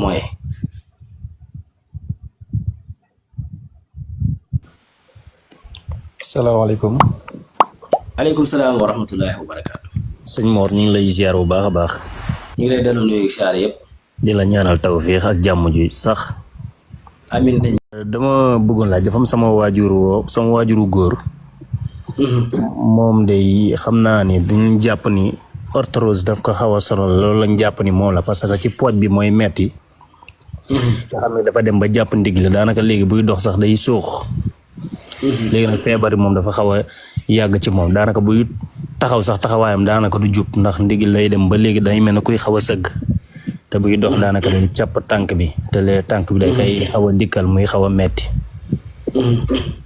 moyen. salaamaaleykum. aleykum salaam wa rahmatullahi wa barakaatu. sëñ Mor ñu ngi lay ziar bu baax a baax. ñu ngi lay delloo nuyu siyaare yëpp. di la ñaanal tawfiix ak jàmm ju sax. amiin dañ. dama bëggoon laaj dafa am sama waajuru góor. moom day xam naa ni duñ jàpp ni arthrose daf ko xaw a sonal loolu lañ jàpp ni moom la parce que ci pooj bi mooy metti nga xam ne dafa dem ba jàpp ndig la daanaka léegi buy dox sax day suux. léegi nag feebar bi moom dafa xaw a yàgg ci moom daanaka buy taxaw sax taxawaayam daanaka du jub ndax ndigil lay dem ba léegi day mel ne kuy xaw a sëgg te buy dox daanaka day càpp tànk bi te lee tànk bi day koy xaw a dikkal muy xaw a metti.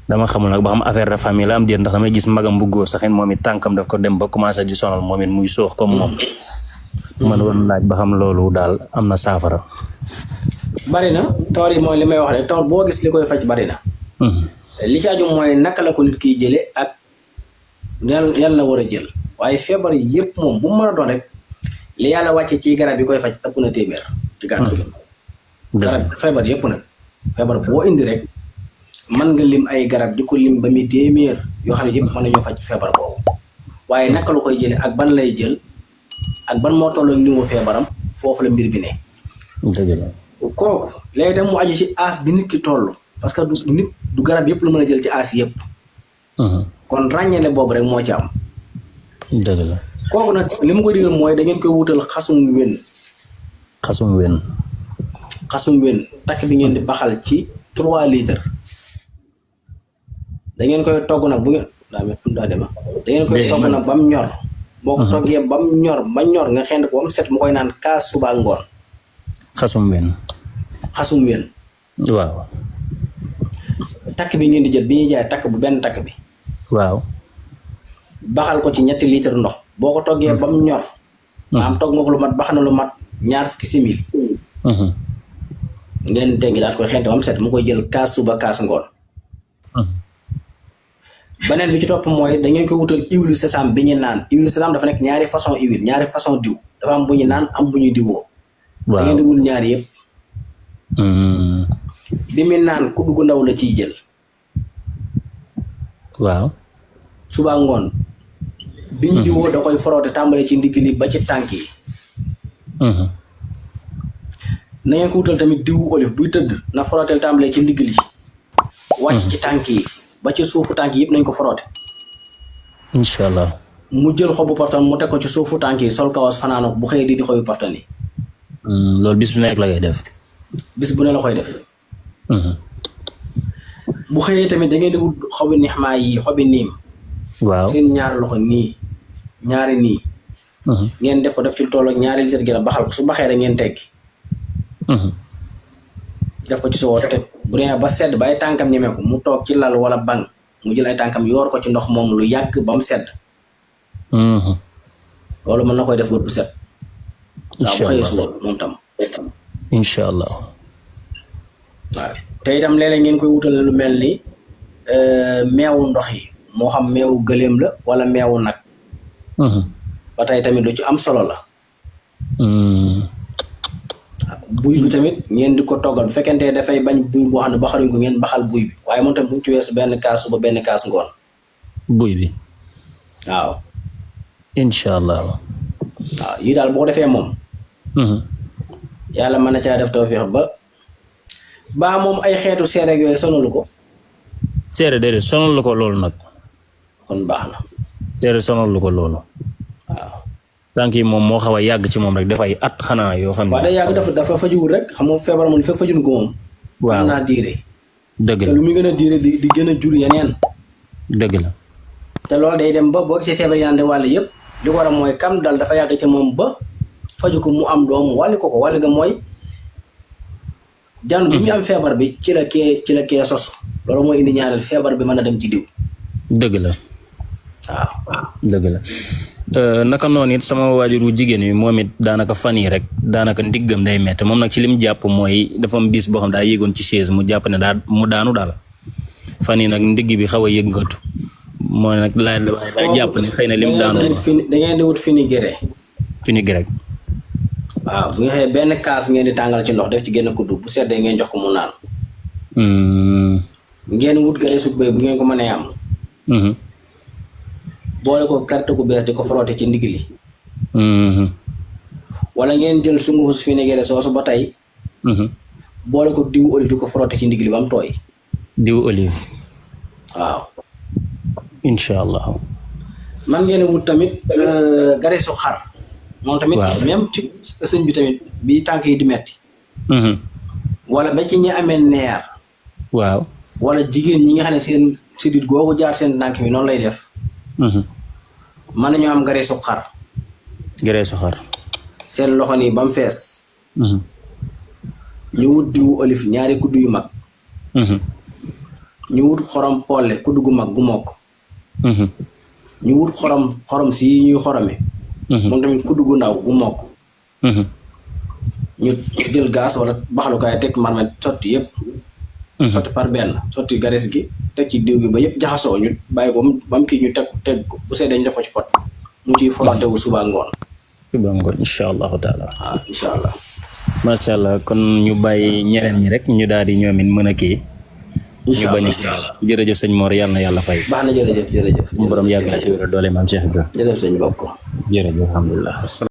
dama xamul nag ba xam affaire de famille la am déet ndax damay gis magam bu góor sax it moom it tànkam daf ko dem ba commencé di sonal moom it muy soox comme moom man woon laaj ba xam loolu daal am na saafara. bari na tawar yi mooy li may wax rek tawar boo gis li koy faj bari na. li ci aju mooy naka la ko nit kiy jëlee ak yan la war a jël waaye feebar yëpp moom bu mu mën a doon rek li yàlla wàcce ci garab yi koy faj ëpp na téeméer ci gàttal. garab feebar yëpp nag feebar boo indi rek mën nga lim ay garab di ko lim ba muy téeméer yoo xam ne yëpp mën nañoo faj feebar boobu waaye naka la koy jëlee ak ban lay jël ak ban moo tolloo niveau feebaram foofu la mbir bi ne. dëgg la kooku léegi tam mu aju ci aas bi nit ki toll parce que nit du garab yëpp la mën a jël ci aas yëpp. kon ràññeele boobu rek moo ci am. dëgg la kooku nag li ma ko digal mooy da ngeen koy wutal xasum wen. xasum wen takk bi ngeen di baxal ci 3 litres. da ngeen koy togg nag bu ngeen daa dema da ngeen koy togg nag ba mu ñor. boo ko toggee ba mu ñor ba ñor nga xend ko ba mu set mu koy naan kaas suba ngoon. xasum wen. waaw. takk bi ngeen di jël bi ñuy jaay takk bu benn takk bi. waaw. baxal ko ci 3 litres ndox. boo ko toggee ba mu ñor. maanaam togg nga ko lu mat bax na lu mat 20 simili. ngeen teggi daal koy xent ba mu set mu koy jël kaas suba kaas ngoon. beneen bi ci topp mooy da ngeen koy wutal huile sésame bi ñu naan huile sésame dafa nekk ñaari façon huile ñaari façon diw dafa am bu ñu naan am bu ñuy diwoo. da ngeen di wul ñaari yëpp. bi mu naan kuddu gu ndaw la ciy jël. waaw. suba ngoon. bi ñu diwoo da koy foroote tàmbale ci ndigg li ba ci tànk yi. na ngeen ko wutal tamit diwu olive buy tëdd na forooteel tàmbale ci ndigg li. wàcc ci tànk yi. ba ci suufu tànk yëpp nañ ko foroote. incha allah. mu jël xobu paftan mu teg ko ci suufu tànk yi sol kawas fanaanoo bu xëyee di xobu paftan yi. loolu bis bu nekk la koy def. bis bu ne la koy def. bu xëyee tamit da ngeen di wut xobi nixmaa yi xobi niim. waaw seen ñaari loxo nii ñaari nii. ngeen def ko def ci lu toll ak 2 litres gi la baxal ko su baxee rek ngeen teggi. def ko ci soo teg bu dee ba sedd ba ay tànkam ñemee ko mu toog ci lal wala banc mu jël ay tànkam yoor ko ci ndox moom lu yàgg ba mu sedd. loolu mën na koy def bët bu set. saa bu xëyee suba moom tam. incha allah. waaw te itam léeg-léeg ngeen koy wutale lu mel ni meewu ndox yi moo xam meewu gëléem la wala meewu nag. ba tey tamit lu ci am solo la. buy bi tamit ngeen di ko toggal bu fekkente dafay bañ buy boo xam ne baxaruñ ko ngeen baxal buy bi waaye moom tamit bu mu ci weesu benn kaas suba benn kaas ngoon. buy bi. waaw. incha allah. waaw yii daal boo ko defee moom. yàlla mën na caa def tawfeex ba moom ay xeetu seere ak yooyu sonalu ko. seere déedéet sonalu ko loolu nag. kon baax na. seere sonalu ko loolu. waaw. tànk yi moom moo xaw a yàgg ci moom rek dafay at xanaa yoo xam ne. waaw day yàgg dafa fajuwul reg xam nga feebar moom fekk fajul ko moom. waaw mën naa diire. dëgg la te lu muy gën a diire di gën a jur yeneen. dëgg la. te loolu day dem ba boo gisee feebar yi naan wàll yëpp li ko war a mooy kam dal dafa yàgg ci moom ba faju ko mu am doom wàlli ko wàlli ga mooy. jànn bi mu am feebar bi ci la kee sos loolu mooy indi ñaareel feebar bi mën a dem ci diw. dëgg la. waaw. dëgg la. naka noonu it sama waajuru jigéen wi moom it daanaka fan yi rek daanaka ndiggam day metti moom nag ci lim jàpp mooy dafa am bis boo xam daa yéegoon ci chaise mu jàpp ne mu daanu daal fan yi nag ndigg bi xaw a yëngatu mooy nag laa jàpp ne xëy na lim daanu da ngeen di wut fenugrec. waaw bu nga xëyee benn kaas ngeen di tàngal ci ndox def ci génn kuddu bu seddee ngeen jox ko mu naan. ngeen wut gareesu bëy bu ngeen ko mënee am. boole ko carte gu bees di ko frotté ci ndigg li. wala ngeen jël sunguf vinaigre soosu ba tey. boole ko diwu olive di ko frotté ci ndigg li ba mu tooy. diwu olive. waaw. incha allah. man ngeen wut tamit gareesu xar. moom tamit même ci sëñ bi tamit bi tànk yi di metti. wala ba ci ñi amee neer. waaw. wala jigéen ñi nga xam ne seen sidit googu jaar seen tànk bi noonu lay def. mën nañoo am gareesu xar. gareesu xar. seen loxo nii ba mu fees. ñu wut diwu olive ñaari kuddu yu mag. ñu wut xorom polle kuddu gu mag gu mokk. ñu wut xorom si ñuy xorome. moom tamit kuddu gu ndaw gu mokk. ñu jël gaz wala baxalukaay teg marmet sotti yëpp. sotti par benn sotti garees gi teg ci diw gi ba yëpp jaxasoo ñu bàyyi ko ba mu kii ñu teg ko bu see dañ def ko ci pot mu ciy forante wu suba ngoon. suba ngoon incha allahu taala. waaw incha allah. macha allah kon ñu bàyyi ñeneen ñi rek ñu daal di ñoom it mën a kii. incha allah ñu bañ a jërëjëf sëñ Mor yàlla na yàlla fay. baax na jërëjëf. mu borom yàgg la ci wér doole maam Cheikh Ibrahima. jërëjëf sëñ bokk. jërëjëf alhamdulilah.